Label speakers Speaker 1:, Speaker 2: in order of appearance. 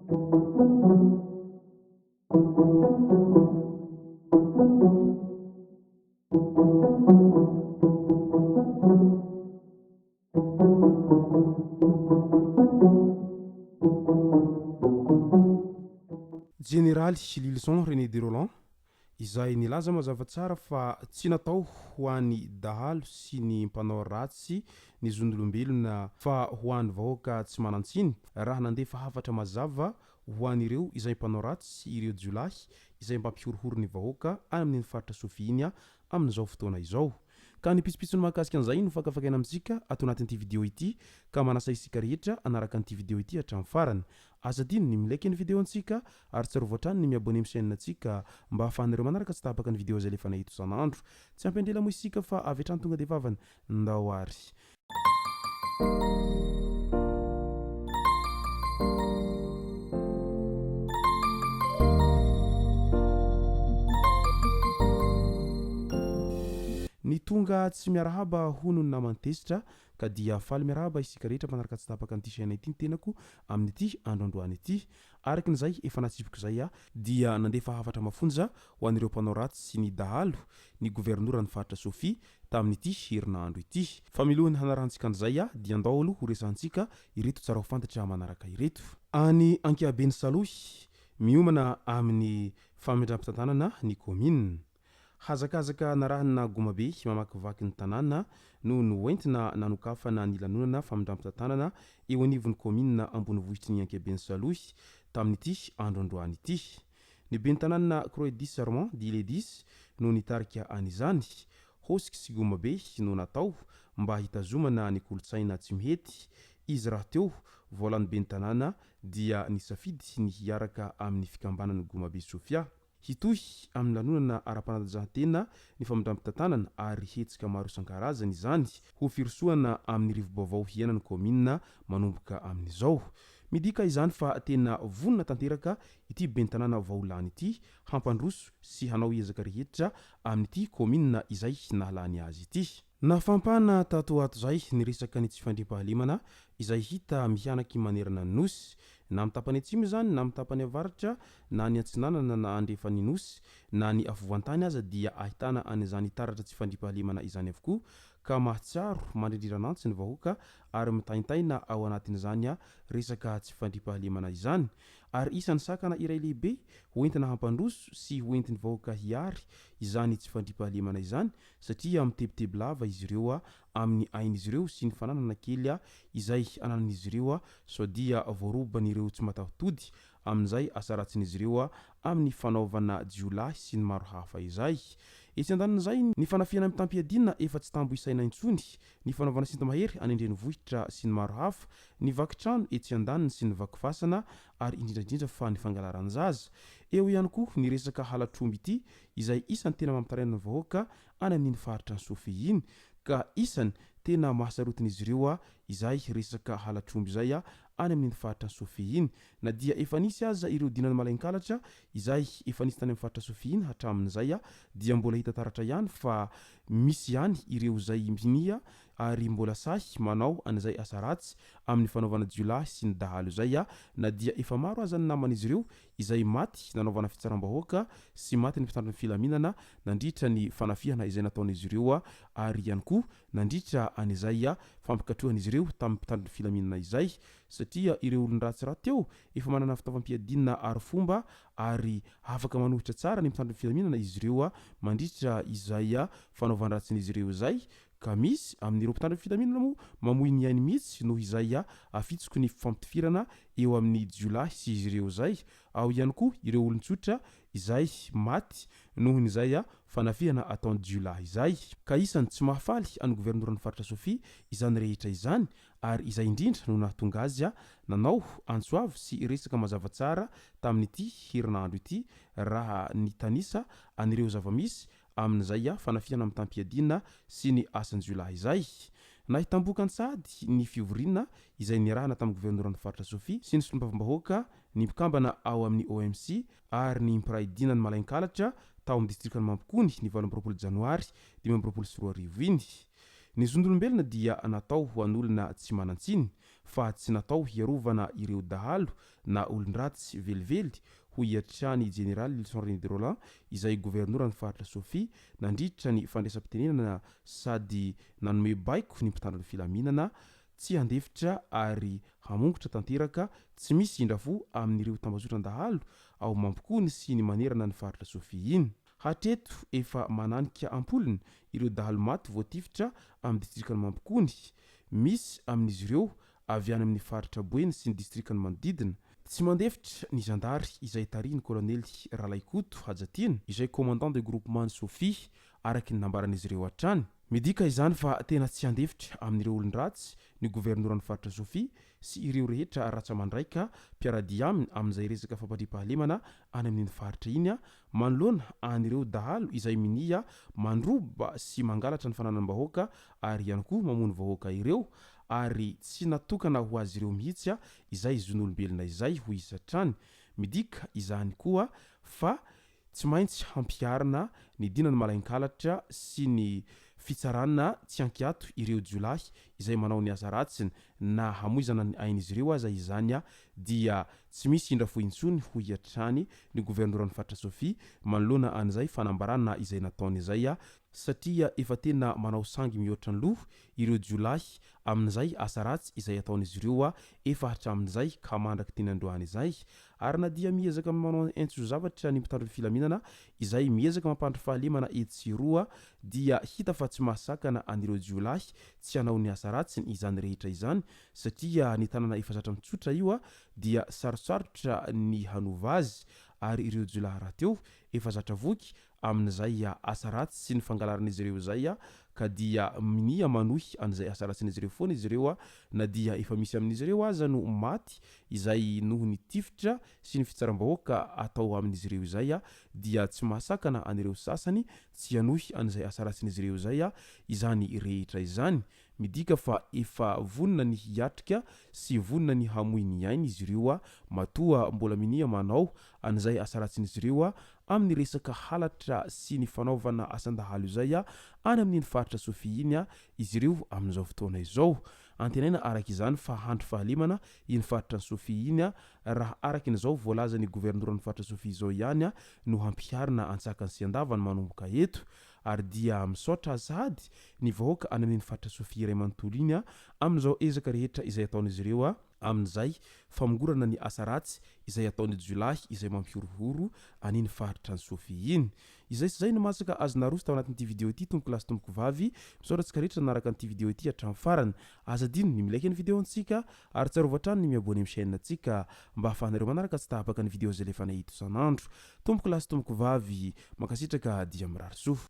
Speaker 1: Jeneraly Lylison René de Rolland, izay nilaza mazava tsara fa tsy natao ho an'ny dahalo sy ny mpanao ratsy ny zon'olombelona fa ho an'ny vahoaka tsy manan-tsiny, raha nandefa hafatra mazava ho an'ireo izay mpanao ratsy sy ireo jiolahy izay mpampihorohoro ny vahoaka any amin'iny faritra Sofia iny amin'izao fotoana izao. Ka ny pitsopitsony mahakasika an'izay no fakafakaina amintsika ato anatin'ity video ity ka manasa isika rehetra hanaraka an'ity video ity hatramin'ny farany. Aza adino ny mi-like ny video antsika ary tsarovy hatrany ny mi-abonner amin'ny chaîne antsika mba ahafahanareo manaraka tsy tapaka ny video izay alefanay eto isan'andro. Tsy ampy andrela moa isika fa avy hatrany tonga dia vavany. Ndao ary. Ny tonga tsy miarahaba hono ny naman'i Tezitra ka dia faly miarahaba isika rehetra mpanaraka tsy tapaka an'ity chaîne ity ny tenako amin'ity andro androany ity. Araka ny izay efa natsipiko izay aho dia nandefa hafatra mafonja ho an'ireo mpanao ratsy sy ny dahalo ny governoran'ny faritra Sofia tamin'ity herinandro ity. Fa milohan'ny hanarahantsika an'izay dia andao aloha ho resahantsika ireto tsara ho fantatra manaraka ireto. Any Ankiaben'i Salohy, miomana amin'ny famindram-pitantanana ny kaominina. Hazakazaka narahina gomabe mamakivaky ny tanàna no noentina nanokafana ny lanonana famindram-pitantanana eo anivon'ny kaominina ambonivohitry ny Ankiaben'i Salohy tamin'ity andro androany ity. Ny ben'ny tanàna Croedis Armand dit Ledis no nitarika an'izany. Hosky sy goma be no natao mba hitazomana ny kolontsaina tsy mihety. Izy rahateo vao lany ben'ny tanàna dia nisafidy ny hiaraka amin'ny fikambanan'ny Goma Be Sofia. Hitohy amin'ny lanonana ara-panatanjahantena ny famindram-pitantanana ary hetsika maro isan-karazany izany ho firosoana amin'ny rivo-baovao hiainan'ny kaominina manomboka amin'izao. Midika izany fa tena vonona tanteraka ity ben'ny tanàna vao lany ity hampandroso sy hanao ezaka rehetra amin'ity kaominina izay nahalany azy ity. Nafampana tato ho ato izay ny resaka ny tsy fandriampahalemana izay hita mihanaky manerana ny Nosy. Na amin'ny tapany atsimo izany na amin'ny tapany avaratra na ny atsinanana na andrefan'ny Nosy na ny afovoan-tany aza dia ahitana an'izany taratra tsy fandriampahalemana izany avokoa ka mahatsiaro mandrindriran'antsy ny vahoaka ary mitaintaina ao anatin'izany resaka tsy fandriampahalemana izany ary isan'ny sakana iray lehibe hoentina hampandroso sy hoentin'ny vahoaka hiary izany tsy fandriampahalemana izany satria mitebiteby lava izy ireo amin'ny ain'izy ireo sy ny fananana kely izay ananan'izy ireo sao dia voaroban'ireo tsy mataho-tody amin'izay asa ratsin'izy ireo amin'ny fanaovana jiolahy sy ny maro hafa izay. Etsy andanin'izay, ny fanafihana mitam-piadiana efa tsy tambo isaina intsony, ny fanaovana sinto-mahery any an-drenivohitra sy ny maro hafa, ny vaky trano etsy andaniny sy ny vaky fasana ary indrindra indrindra fa ny fangalaran-jaza. Eo ihany koa ny resaka halatr'omby ity izay isany tena mampitaraina ny vahoaka any amin'iny faritra Sofia iny ka isany tena mahasarotin'izy ireo izay resaka halatr'omby izay any amin'iny faritra Sofia iny. Na dia efa nisy aza ireo dinan'ny malain-kalatra izay efa nisy tany amin'ny faritra Sofia iny hatramin'izay dia mbola hita taratra ihany fa misy ihany ireo izay minia ary mbola sahy manao an'izay asa ratsy amin'ny fanaovana jiolahy sy ny dahalo izay na dia efa maro aza ny naman'izy ireo izay maty nanaovana fitsaram-bahoaka sy maty ny mpitandro ny filaminana nandritra ny fanafihana izay nataon'izy ireo ary ihany koa nandritra an'izay fampikatrohan'izy ireo tamin'ny mpitandro ny filaminana izay satria ireo olon-dratsy rahateo efa manana fitaovam-piadiana arifomba ary afaka manohitra tsara ny mpitandro ny filaminana izy ireo mandritra izay fanaovan-dratsin'izy ireo izay ka misy amin'ireo mpitandro ny filaminana moa mamoy ny ainy mihitsy noho izay afitsoky ny fifampitifirana eo amin'ny jiolahy sy izy ireo izay, ao ihany koa ireo olon-tsotra izay maty nohon'izay fanafihana ataon'ny jiolahy izay. Ka isan'ny tsy mahafaly an'ny governoran'ny faritra Sofia izany rehetra izany ary izay indrindra no nahatonga azy nanao antso avo sy resaka mazava tsara tamin'ity herinandro ity raha nitanisa an'ireo zava-misy amin'izay fanafihana mitam-piadiana sy ny asan-jiolahy izay. Nahitam-bokany sahady ny fivoriana izay niarahana tamin'ny governoran'ny faritra Sofia sy ny solombavambahoaka, ny mpikambana ao amin'ny OMC ary ny mpiray dinan'ny malain-kalatra tao amin'ny distrikan'i Mampikony ny 28 janoary 2025 iny. Ny zon'olombelona dia natao ho an'olona tsy manan-tsiny fa tsy natao hiarovana ireo dahalo na olon-dratsy velively, hoy hatrany Jeneraly Lylison René de Rolland izay governoran'ny faritra Sofia nandritra ny fandraisam-pitenenana sady nanome baiko ny mpitandro ny filaminana tsy handefitra ary hamongotra tanteraka tsy misy indrafo amin'ireo tambazotran-dahalo ao Mampikony sy ny manerana ny faritra Sofia iny. Hatreto efa mananika am-polony ireo dahalo maty voatifitra amin'ny distrikan'i Mampikony. Misy amin'izy ireo avy any amin'ny faritra Boeny sy ny distrikan'ny manodidina. Tsy mandefitra ny zandary izay tarihin'ny kolonely Ralaikoto Hajatiana, izay commandant de groupement-n'i Sofia, araka ny nambaran'izy ireo hatrany. Midika izany fa tena tsy handefitra amin'ireo olon-dratsy ny governoran'ny faritra Sofia sy ireo rehetra ratsa-mandraika mpiara-dia aminy amin'izay resaka fampandriampahalemana any amin'iny faritra iny manoloana an'ireo dahalo izay minia mandroba sy mangalatra ny fananam-bahoaka ary ihany koa mamono vahoaka ireo ary tsy natokana ho azy ireo mihitsy izay zon'olombelona izay, hoy izy hatrany. Midika izany koa fa Tsy maintsy hampiharina ny dinan'ny malain-kalatra sy ny fitsarana tsy ankiato ireo jiolahy izay manao ny asa ratsiny na hamoizana ny ain'izy ireo aza izany dia tsy misy indra fo intsony hoy hatrany ny governoran'ny faritra Sofia manoloana an'izay fanambarana izay nataony izay satria efa tena manao sangy mihoatra ny loha ireo jiolahy amin'izay asa ratsy izay ataon'izy ireo efa hatramin'izay ka mandraky teny androany izay Ary na dia miezaka manao antso zavatra ny mpitandro ny filaminana izay miezaka mampandry fahalemana etsy sy eroa dia hita fa tsy mahasakana an'ireo jiolahy tsy hanao ny asa ratsiny izany rehetra izany satria ny tanana efa zatra mitsotra io dia sarotsarotra ny hanova azy ary ireo jiolahy rahateo efa zatra voky amin'izay asa ratsy sy ny fangalaran'izy ireo izay ka dia minia manohy an'izay asa ratsin'izy ireo foana izy ireo na dia efa misy amin'izy ireo aza no maty izay noho ny tifitra sy ny fitsaram-bahoaka atao amin'izy ireo izay dia tsy mahasakana an'ireo sasany tsy hanohy an'izay asa ratsin'izy ireo izay izany rehetra izany. Midika fa efa vonona ny hiatrika sy vonona ny hamoy ny ainy izy ireo matoa mbola minia manao an'izay asa ratsin'izy ireo amin'ny resaka halatra sy ny fanaovana asan-dahalo izay any amin'iny faritra Sofia iny izy ireo amin'izao fotoana izao. Antenaina araka izany fa handry fahalemana iny faritra Sofia iny raha araka ny izao voalazan'ny governoran'ny faritra Sofia izao ihany no hampiharina antsakany sy andavany manomboka eto ary dia misaotra sahady ny vahoaka any amin'iny faritra Sofia iray manontolo iny amin'izao ezaka rehetra izay ataon'izy ireo amin'izay famongorana ny asa ratsy izay ataon'ny jiolahy izay mampihorohoro an'iny faritra an'i Sofia iny. Izay sy izay no masaka azo naroso tao anatin'ity video ity tompoko lahy sy tompoko vavy, misaotra antsika rehetra nanaraka an'ity video ity hatramin'ny farany. Aza adino ny mi-like ny video antsika ary tsarovy hatrany ny mi-abonner amin'ny chaîne antsika mba ahafahanareo manaraka tsy tapaka ny video izay alefanay eto isan'andro. Tompoko lahy sy tompoko vavy, mankasitraka dia mirary soa.